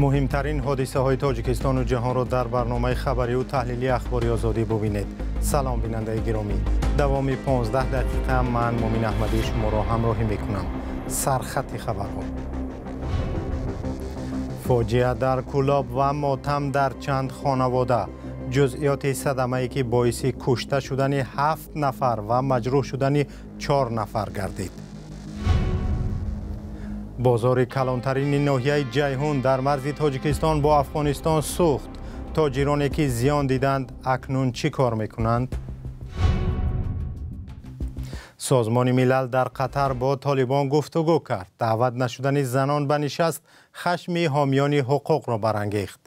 Муҳимтарин ҳодисаҳои Тоҷикистону ҷаҳонро дар барномаи хабариву таҳлилии Ахбори Озодӣ бубинед. Салом, бинандаи гиромӣ. Давоми 15 дақиқа ман Мумин Аҳмадӣ шуморо ҳамроҳӣ мекунам. Сархати хабарҳо. Фоҷиа дар Кӯлоб ва мотам дар чанд хонавода. Ҷузъиёти садамае ки боиси кушта шудани 7 нафар ва маҷрӯҳ шудани 4 нафар гардид. Бозори калонтарини ноҳияи Ҷайҳун дар марзи Тоҷикистон бо Афғонистон сӯхт. Тоҷироне ки зиён диданд акнун чӣ кор мекунанд? Созмони Милал дар Қатар бо Толибон гуфтугӯ кард. Даъват нашудани занон ба нишаст хашми ҳомиёни ҳуқуқро барангехт.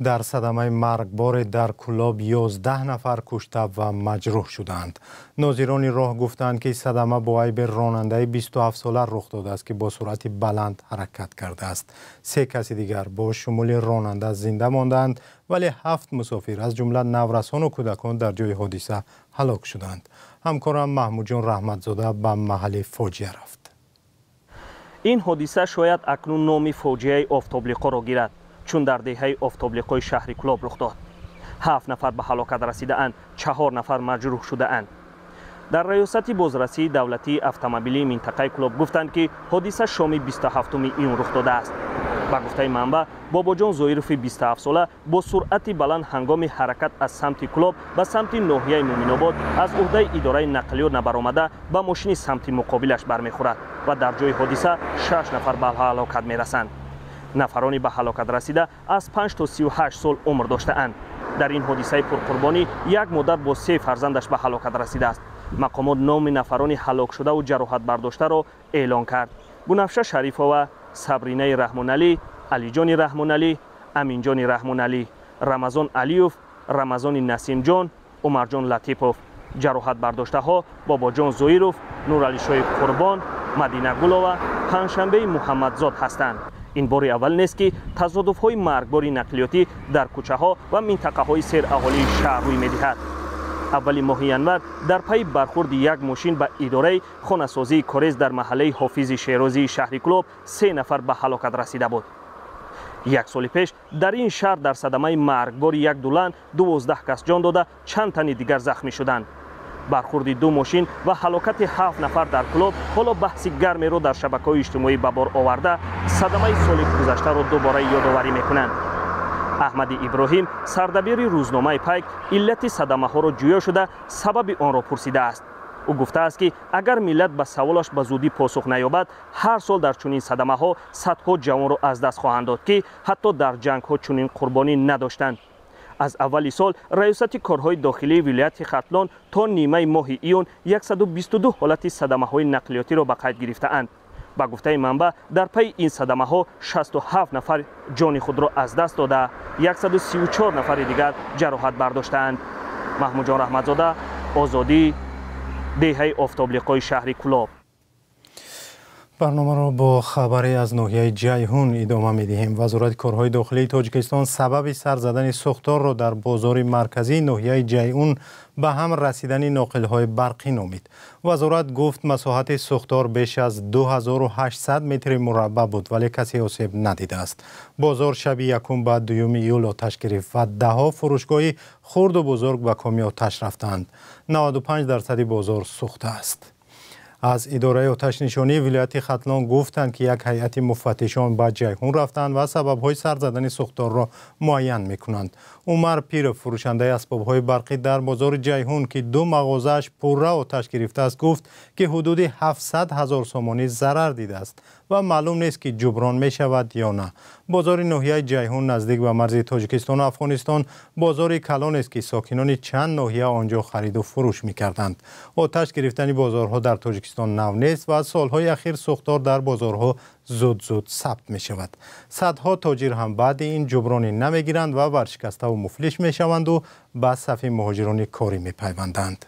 Дар садамаи маргборе дар Кӯлоб 11 нафар кушта ва маҷрӯҳ шуданд. Нозирони роҳ гуфтанд, ки садама бо айби ронандаи 27-сола рух додааст, ки бо суръати баланд ҳаракат кардааст. 3 каси дигар бо шумули ронанда зинда мондаанд, вале 7 мусофир аз ҷумла наврасону кӯдакон дар ҷои ҳодиса ҳалок шуданд. Ҳамкорам Маҳмудҷон Раҳматзода ба маҳалли фоҷиа рафт. Ин ҳодиса шояд акнун номи фоҷиаи Офтоблиқоро гирад, чун дар деҳаи Офтоблиқои шаҳри Кӯлоб рух дод. 7 нафар ба ҳалокат расидаанд, 4 нафар маҷрӯҳ шудаанд. Дар раёсати бозрасии давлатии автомобилии минтақаи Кӯлоб гуфтанд, ки ҳодиса шоми 27 июн рух додааст. Ба гуфтаи манбаъ, Бобоҷон Зоирови 27-сола бо суръати баланд ҳангоми ҳаракат аз самти Кӯлоб ба самти ноҳияи Муминобод аз уҳдаи идораи нақлиёт набаромада ба мошини самти муқобилаш бармехӯрад ва дар ҷои ҳодиса 6 нафар ба ҳалокат мерасанд. Нафарони ба ҳалокат расида аз 5 то 38 сол умр доштаанд. Дар ин ҳодисаи пурқурбонӣ як модар бо 3 фарзандаш ба ҳалокат расидааст. Мақомот номи нафарони ҳалокшудаву ҷароҳатбардоштаро эълон кард. Бунафша Шарифова, Сабринаи Раҳмоналӣ, Алиҷони Раҳмоналӣ, Аминҷони Раҳмоналӣ, Рамазон Алиев, Рамазони Насимҷон, Умарҷон Латипов. Ҷароҳатбардоштаҳо Бобоҷон Зоиров, Нуралишои Қурбон, Мадина Гулова, Панҷшанбеи Муҳаммадзод ҳастанд. Ин бори аввал нест, ки тазодуфҳои маргбори нақлиётӣ дар кӯчаҳо ва минтақаҳои сераҳолии шаҳр рӯй медиҳад. Аввали моҳи январ дар пайи бархурди як мошин ба идораи хонасозии Корез дар маҳаллаи Ҳофизи Шерозии шаҳри Кӯлоб 3 нафар ба ҳалокат расида буд. Як соли пеш дар ин шаҳр дар садамаи маргбори як дуланд 12 кас ҷон дода, чанд тани дигар захмӣ шуданд. Бархурди 2 мошин ва ҳалокати 7 нафар дар Кӯлоб ҳоло баҳси гармеро дар шабакаҳои иҷтимоӣ ба бор оварда, садамаи соли гузаштаро дубора ёдоварӣ мекунанд. Аҳмади Иброҳим, сардабири рӯзномаи Пайк, иллати садамаҳоро ҷӯё шуда, сабаби онро пурсидааст. Ӯ гуфтааст, ки агар миллат ба саволаш ба зудӣ посух наёбад, ҳар сол дар чунин садамаҳо садҳо ҷавонро аз даст хоҳанд дод, ки ҳатто дар ҷангҳо чунин қурбонӣ надоштанд. Аз аввали сол раёсати корҳои дохилии вилояти Хатлон то нимаи моҳи июн 122 ҳолати садамаҳои нақлиётиро ба қайд гирифтаанд. Ба гуфтаи манбаъ, дар пайи ин садамаҳо 67 нафар ҷони худро аз даст дода, 134 нафари дигар ҷароҳат бардоштаанд. Маҳмудҷон Раҳматзода, Озодӣ, деҳаи Офтоблиқои шаҳри Кӯлоб. Барномаро бо хабаре аз ноҳияи Ҷайҳун идома медиҳем. Вазорати корҳои дохилии Тоҷикистон сабаби сар задани сӯхторро дар бозори марказии ноҳияи Ҷайҳун ба ҳам расидани ноқилҳои барқӣ номид. Вазорат гуфт, масоҳати сӯхтор беш аз 2800 метри мураббаъ буд, вале касе осеб надидааст. Бозор шаби 1 ба 2 июл оташ гирифт ва даҳҳо фурӯшгоҳи хурду бузург ба коми оташ рафтанд. 95% бозор сӯхтааст. Аз идораи оташнишонии вилояти Хатлон гуфтанд, ки як ҳайати муфаттишон ба Ҷайҳун рафтанд ва сабабҳои сар задани сӯхторро муайян мекунанд. Умар Пиров, фурӯшандаи асбобҳои барқӣ дар бозори Ҷайҳун, ки 2 мағозааш пурра оташ гирифтааст, гуфт, ки ҳудуди 700 000 сомонӣ зарар дидааст ва маълум нест, ки ҷуброн мешавад ё на. Бозори ноҳияи Ҷайҳун наздик ба марзи Тоҷикистону Афғонистон бозори калонест, ки сокинони чанд ноҳия он ҷо хариду фурӯш мекарданд. Оташ гирифтани бозорҳо дар Тоҷикистон нав нест ва солҳои ахир сӯхтор дар бозорҳо зуд-зуд сабт мешавад. Садҳо тоҷир ҳам баъди ин ҷубронӣ намегиранд ва варшикаставу муфлиш мешаванду ба сафи муҳоҷирони корӣ мепайванданд.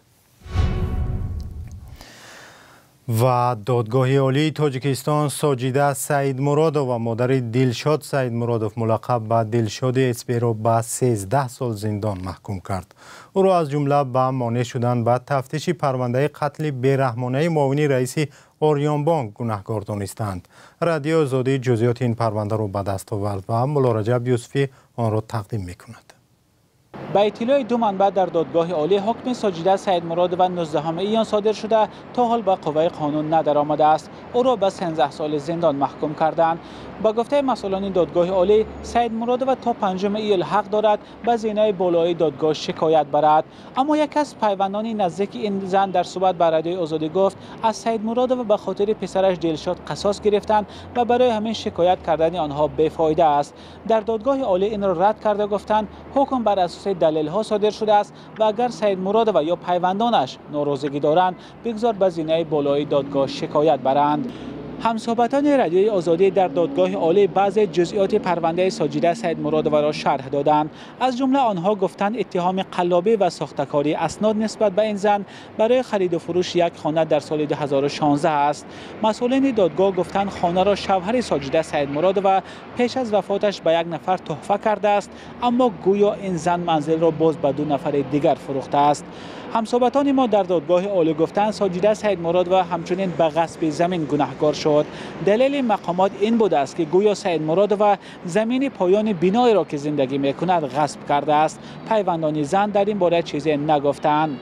Ва Додгоҳи Олии Тоҷикистон Соҷида Саидмуродова, модари Дилшод Саидмуродов, мулаққаб ба Дилшоди СБ-ро ба 13 сол зиндон маҳкум кард. Ӯро аз ҷумла ба монеъ шудан ба тафтиши парвандаи қатли бераҳмонаи муовини раиси Ориёнбонк гунаҳкор донистанд. Радиои Озодӣ ҷузъиёти ин парвандаро ба даст овард ва Муллораҷаб Юсуфӣ онро тақдим мекунад. Ба иттилои ду манбаъ дар Додгоҳи Олӣ, ҳукми Соҷида Саидмуродова 19 июн содир шуда, то ҳол ба қувваи қонун надаромадааст. Ӯро ба 13 соли зиндон маҳкум карданд. Ба гуфтаи масъулони Додгоҳи Олӣ, Саидмуродова то 5 июл ҳақ дорад ба зинаи болоии додгоҳ шикоят барад. Аммо яке аз пайвандони наздики ин зан дар суҳбат ба Радиои Озодӣ гуфт, аз Саидмуродова ба хотири писараш Дилшод қасос гирифтанд ва барои ҳамин шикоят кардани онҳо бефоида аст. Дар Додгоҳи Олӣ инро рад карда гуфтанд, ҳукм бар асоси далелҳо содир шудааст ва агар Саидмуродова ё пайвандонаш норозигӣ доранд, бигзор ба зинаи болоии додгоҳ шикоят баранд. Ҳамсӯҳбатони Радиои Озодӣ дар Додгоҳи Олӣ баъзе ҷузъиёти парвандаи Соҷида Саидмуродоваро шарҳ доданд. Аз ҷумла онҳо гуфтанд, иттиҳоми қаллобӣ ва сохтакории аснод нисбат ба ин зан барои хариду фурӯши як хона дар соли 2016 аст. Масъулини додгоҳ гуфтанд, хонаро шавҳари Соҷида Саидмуродова пеш аз вафоташ ба як нафар туҳфа кардааст, аммо гӯё ин зан манзилро боз ба ду нафари дигар фурӯхтааст. Ҳамсӯҳбатони мо дар Додгоҳи Олӣ гуфтанд, Соҷида Саидмуродова ҳамчунин ба ғасби замин гунаҳкор шуд. Далели мақомот ин будааст, ки гӯё Саидмуродова замини поёни биноеро, ки зиндагӣ мекунад, ғасб кардааст. Пайвандони зан дар ин бора чизе нагуфтанд.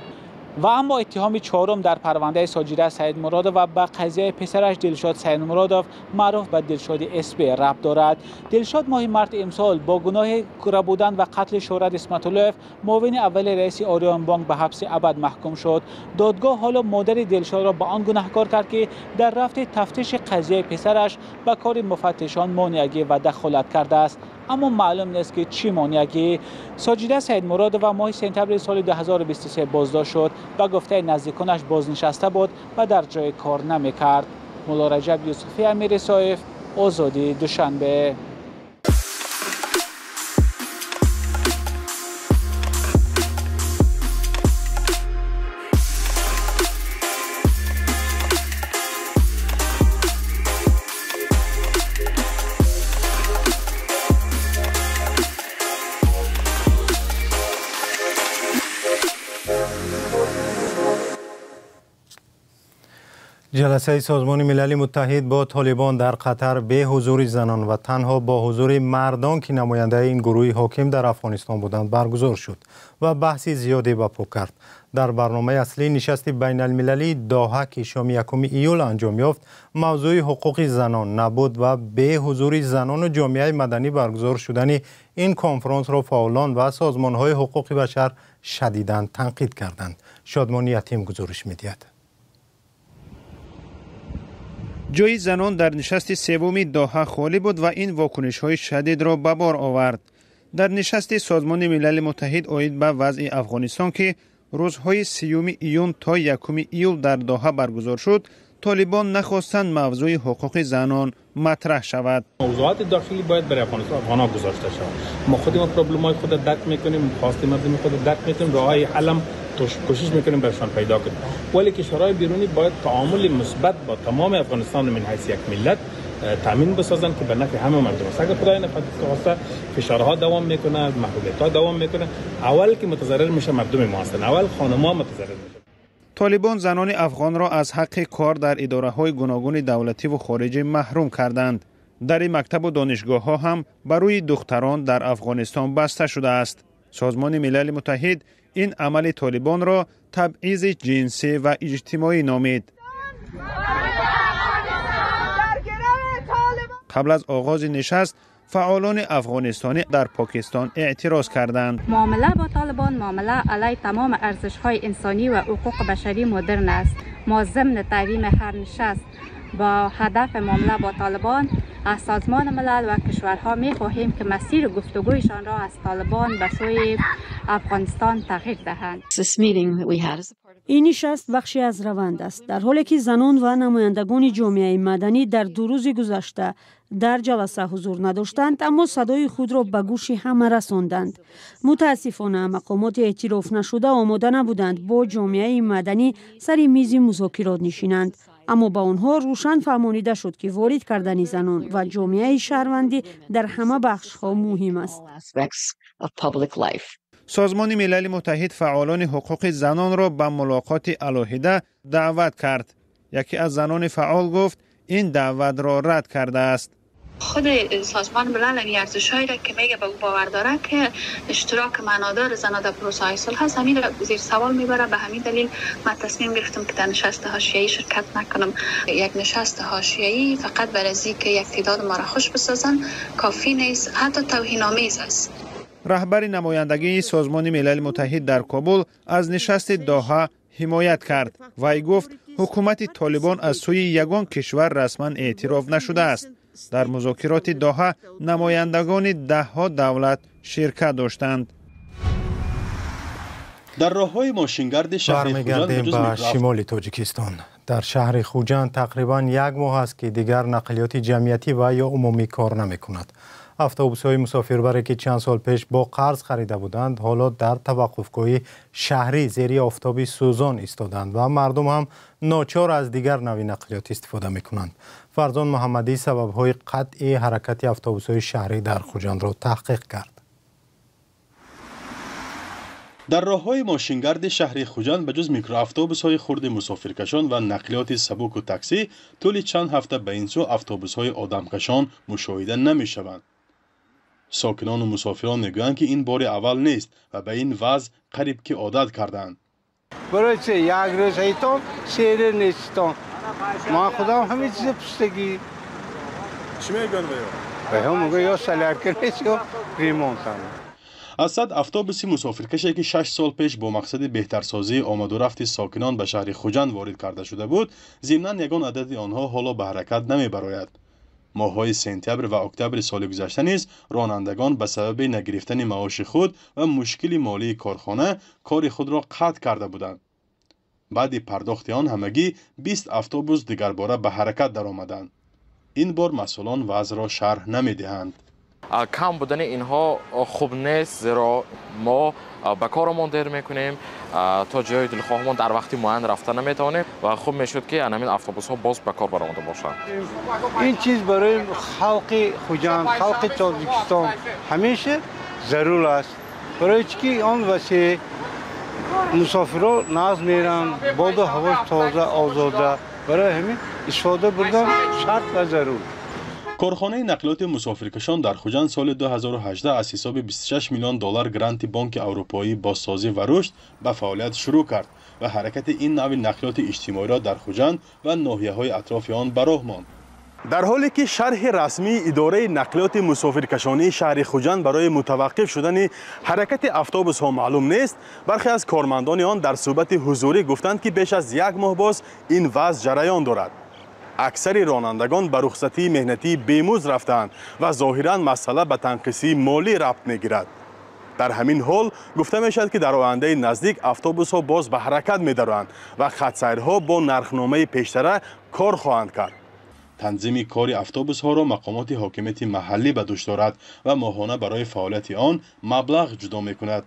Ва аммо иттиҳоми чорум дар парвандаи Соҷида Саидмуродова ба қазияи писараш Дилшод Саидмуродов, маъруф ба Дилшоди СБ, рабт дорад. Дилшод моҳи марти имсол бо гуноҳи рабудан ва қатли Шӯҳрат Исматуллоев, муовини аввали раиси Ориёнбонк, ба ҳабси абад маҳкум шуд. Додгоҳ ҳоло модари Дилшодро ба он гунаҳкор кард, ки дар рафти тафтиши қазияи писараш ба кори муфаттишон монеагӣ ва дахолат кардааст. Аммо маълум нест, ки чӣ монеагӣ. Соҷида Саидмуродова моҳи сентябри соли 2023 боздошт шуд. Ба гуфтаи наздиконаш бознишаста буд ва дар ҷои кор намекард. Муллораҷаб Юсуфӣ, Амир Соиф, Озодӣ, Душанбе. Ҷаласаи Созмони Милали Муттаҳид бо Толибон дар Қатар бе ҳузури занон ва танҳо бо ҳузури мардон, ки намояндаи ин гурӯҳи ҳоким дар Афғонистон буданд, баргузор шуд ва баҳси зиёде ба по кард. Дар барномаи аслии нишасти байналмилалии Доҳа, ки шоми 1 июл анҷом ёфт, мавзӯи ҳуқуқи занон набуд ва бе ҳузури занону ҷомеаи маданӣ баргузор шудани ин конфронсро фаъолон ва созмонҳои ҳуқуқи башар шадидан танқид карданд. Шодмони Ятим гузориш медиҳад. Ҷои занон дар нишасти севуми Доҳа холӣ буд ва ин вокунишҳои шадидро ба бор овард. Дар нишасти Созмони Милали Муттаҳид оид ба вазъи Афғонистон, ки рӯзҳои 30 июн то 1 июл дар Доҳа баргузор шуд, Толибон нахостанд мавзӯи ҳуқуқи занон матраҳ шавад. Мавзӯоти дохилӣ бояд барои афғонҳо гузошта шавад. Мо худи мо проблемҳои худро дарк мекунем, хости мардуми худро дарк мекунем, роҳҳои ҳалам کوشش میکنیم برشان پیدا کنیم، ولی کشورهای بیرونی باید تعامل مثبت با تمام افغانستان من حیث یک ملت تامین بسازن که به نفع همه مردم است. اگر خدای نخواسته فشارها دوام میکنه، محرومیت‌ها دوام میکنه، اول که متضرر میشه مردم ما هستن، اول خانم‌ها متضرر میشه. Толибон занони афғонро аз ҳаққи кор дар идораҳои гуногуни давлативу хориҷӣ маҳрум карданд. Дари мактабу донишгоҳҳо ҳам ба рӯи духтарон дар Афғонистон баста шудааст. Созмони Милали Муттаҳид ин амали Толибонро табъизи ҷинсӣ ва иҷтимоӣ номид. Қабл аз оғози нишаст фаъолони афғонистонӣ дар Покистон эътироз карданд. Муомила бо Толибон муомила алайҳи тамоми арзишҳои инсонӣ ва ҳуқуқи башарӣ модерн аст. Мо зимни таъмими ҳар нишаст бо ҳадафи муомила бо Толибон аз Созмони Милал ва кишварҳо мехоҳем, ки масири гуфтугӯйшонро аз Толибон ба сӯи Афғонистон тағйир диҳанд. Ин нишаст бахше аз раванд аст, дар ҳоле ки занон ва намояндагони ҷомеаи маданӣ дар ду рӯзи гузашта дар ҷаласа ҳузур надоштанд, аммо садои худро ба гӯши ҳама расонданд. Мутаассифона, мақомоти эътироф нашуда омода набуданд бо ҷомеаи маданӣ сари мизи музокирот нишинанд. Аммо ба онҳо рӯшан фаҳмонида шуд, ки ворид кардани занон ва ҷомеаи шаҳрвандӣ дар ҳама бахшҳо муҳим аст. Созмони Милали Муттаҳид фаъолони ҳуқуқи занонро ба мулоқоти алоҳида даъват кард. Яке аз занони фаъол гуфт, ин даъватро рад кардааст. Худ سازمان ملل این ارزش‌هایی را که میگه به او باور داره که اشتراک معنادار زنان در پروسه‌های صلح هست، همین را زیر سوال میبره. به همین دلیل من تصمیم گرفتم که در نشست حاشیه‌ای شرکت نکنم. یک نشست حاشیه‌ای فقط برای که یک تعداد ما را خوش بسازن کافی نیست، حتی توهین‌آمیز است. Раҳбари намояндагии Созмони Милали Муттаҳид дар Кобул аз нишасти Доҳа ҳимоят кард. Вай гуфт, ҳукумати Толибон аз сӯи ягон кишвар расман эътироф нашудааст. Дар музокироти Доҳа намояндагони даҳҳо давлат ширкат доштанд. Дар роҳҳои мошингарди шаҳри Хуҷанд Бармегардем ба шимоли Тоҷикистон. Дар шаҳри Хуҷанд тақрибан як моҳ аст, ки дигар нақлиёти ҷамъиятӣ ва ё умумӣ кор намекунад. Автобусҳои мусофирбаре, ки чанд сол пеш бо қарз харида буданд, ҳоло дар таваққуфгоҳи шаҳрӣ зери офтоби сӯзон истоданд ва мардум ҳам ночор аз дигар навъи нақлиёт истифода мекунанд. Фарзон Муҳаммадӣ сабабҳои қатъи ҳаракати автобусҳои шаҳрӣ дар Хуҷандро таҳқиқ кард. Дар роҳҳои мошингарди шаҳри Хуҷанд ба ҷуз микроавтобусҳои хурди мусофиркашон ва нақлиёти сабуку таксӣ тӯли чанд ҳафта ба ин сӯ автобусҳои одамкашон мушоҳида намешаванд. Сокинону мусофирон мегӯянд, ки ин бори аввал нест ва ба ин вазъ қариб ки одат карданд. Барои чи як рӯз ҳайтон, се рӯз нестон? Ман худам ҳамин чиза пустагӣ. Чӣ мегӯянд ваё? Ваё мегӯянд, ё солярка нест, ё ремонтан. Аз 100 автобуси мусофиркаше, ки 6 сол пеш бо мақсади беҳтарсозии омадурафти сокинон ба шаҳри Хуҷанд ворид карда шуда буд, зимнан ягон адади онҳо ҳоло ба ҳаракат намебарояд. Моҳҳои сентябр ва октябри соли гузашта низ ронандагон ба сабаби нагирифтани маоши худ ва мушкили молии корхона кори худро қатъ карда буданд. Баъди пардохти он ҳамагӣ 20 автобус дигарбора ба ҳаракат даромаданд. Ин бор масъулон вазъро шарҳ намедиҳанд. Кам будани инҳо хуб нест, зеро мо ба корамон дер мекунем, то ҷои дилхоҳамон дар вақти муайян рафта наметавонем ва хуб мешуд, ки ҳамин автобусҳо боз ба кор баромада бошанд. Ин чиз барои халқи Хуҷанд, халқи Тоҷикистон ҳамеша зарур аст, барои чӣ ки он васеъ мусофирро нағз меранд, боду ҳавош тоза, озода. Барои ҳамин истифода бурдан шарт ва зарур. Корхонаи нақлиёти мусофиркашон дар Хуҷанд соли 2018 аз ҳисоби 26 миллион доллар гранти Бонки Аврупоии бозсозӣ ва рушд ба фаъолият шурӯъ кард ва ҳаракати ин навъи нақлиёти иҷтимоиро дар Хуҷанд ва ноҳияҳои атрофи он ба роҳ монд. Дар ҳоле ки шарҳи расмии идораи нақлиёти мусофиркашонии шаҳри Хуҷанд барои мутаваққиф шудани ҳаракати автобусҳо маълум нест, бархе аз кормандони он дар суҳбати ҳузурӣ гуфтанд, ки беш аз як моҳ боз ин вазъ ҷараён дорад. Аксари ронандагон ба рухсатии меҳнатии бемузд рафтаанд ва зоҳиран масъала ба танқисии молӣ рабт мегирад. Дар ҳамин ҳол гуфта мешавад, ки дар ояндаи наздик автобусҳо боз ба ҳаракат медароянд ва хатсайрҳо бо нархномаи пештара кор хоҳанд кард. Танзими кори автобусҳоро мақомоти ҳокимияти маҳаллӣ ба дӯш дорад ва моҳона барои фаъолияти он маблағ ҷудо мекунад.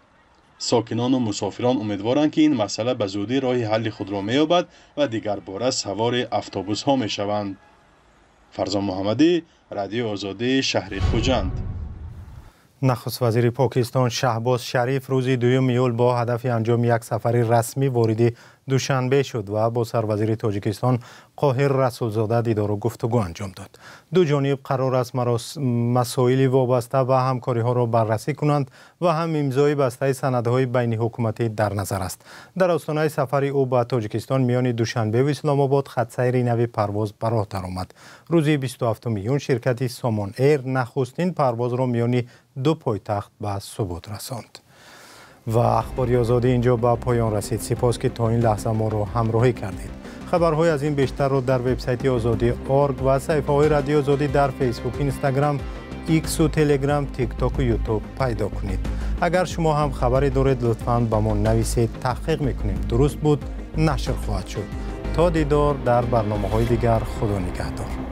Сокинону мусофирон умедворанд, ки ин масъала ба зудӣ роҳи ҳалли худро меёбад ва дигарбора савори автобусҳо мешаванд. Фарзон Муҳаммадӣ, Радиои Озодӣ, шаҳри Хуҷанд. Нахуст вазири Покистон Шаҳбоз Шариф рӯзи 2 июл бо ҳадафи анҷоми як сафари расмӣ вориди Душанбе шуд ва бо сарвазири Тоҷикистон Қоҳир Расулзода дидору гуфтугӯ анҷом дод. Ду ҷониб қарор аст масоили вобаста ба ҳамкориҳоро баррасӣ кунанд ва ҳам имзои бастаи санадҳои байниҳукуматӣ дар назар аст. Дар остонаи сафари ӯ ба Тоҷикистон миёни Душанбеву Исломобод хатсайри нави парвоз ба роҳ даромад. Рӯзи 27 июн ширкати Сомон Эйр нахустин парвозро миёни ду пойтахт ба субут расонд. Ва Ахбори Озодӣ инҷо ба поён расид. Сипос, ки то ин лаҳза моро ҳамроҳӣ кардед. Хабарҳои аз ин бештарро дар вебсайти Озодӣ орг ва саҳифаҳои Радиои Озодӣ дар Фейсбук, Инстаграм, Иксу, Телеграм, Тиктоку Ютуб пайдо кунед. Агар шумо ҳам хабаре доред, лутфан ба мо нависед, таҳқиқ мекунем, дуруст буд, нашр хоҳад шуд. То дидор дар барномаҳои дигар, Худо нигаҳдор.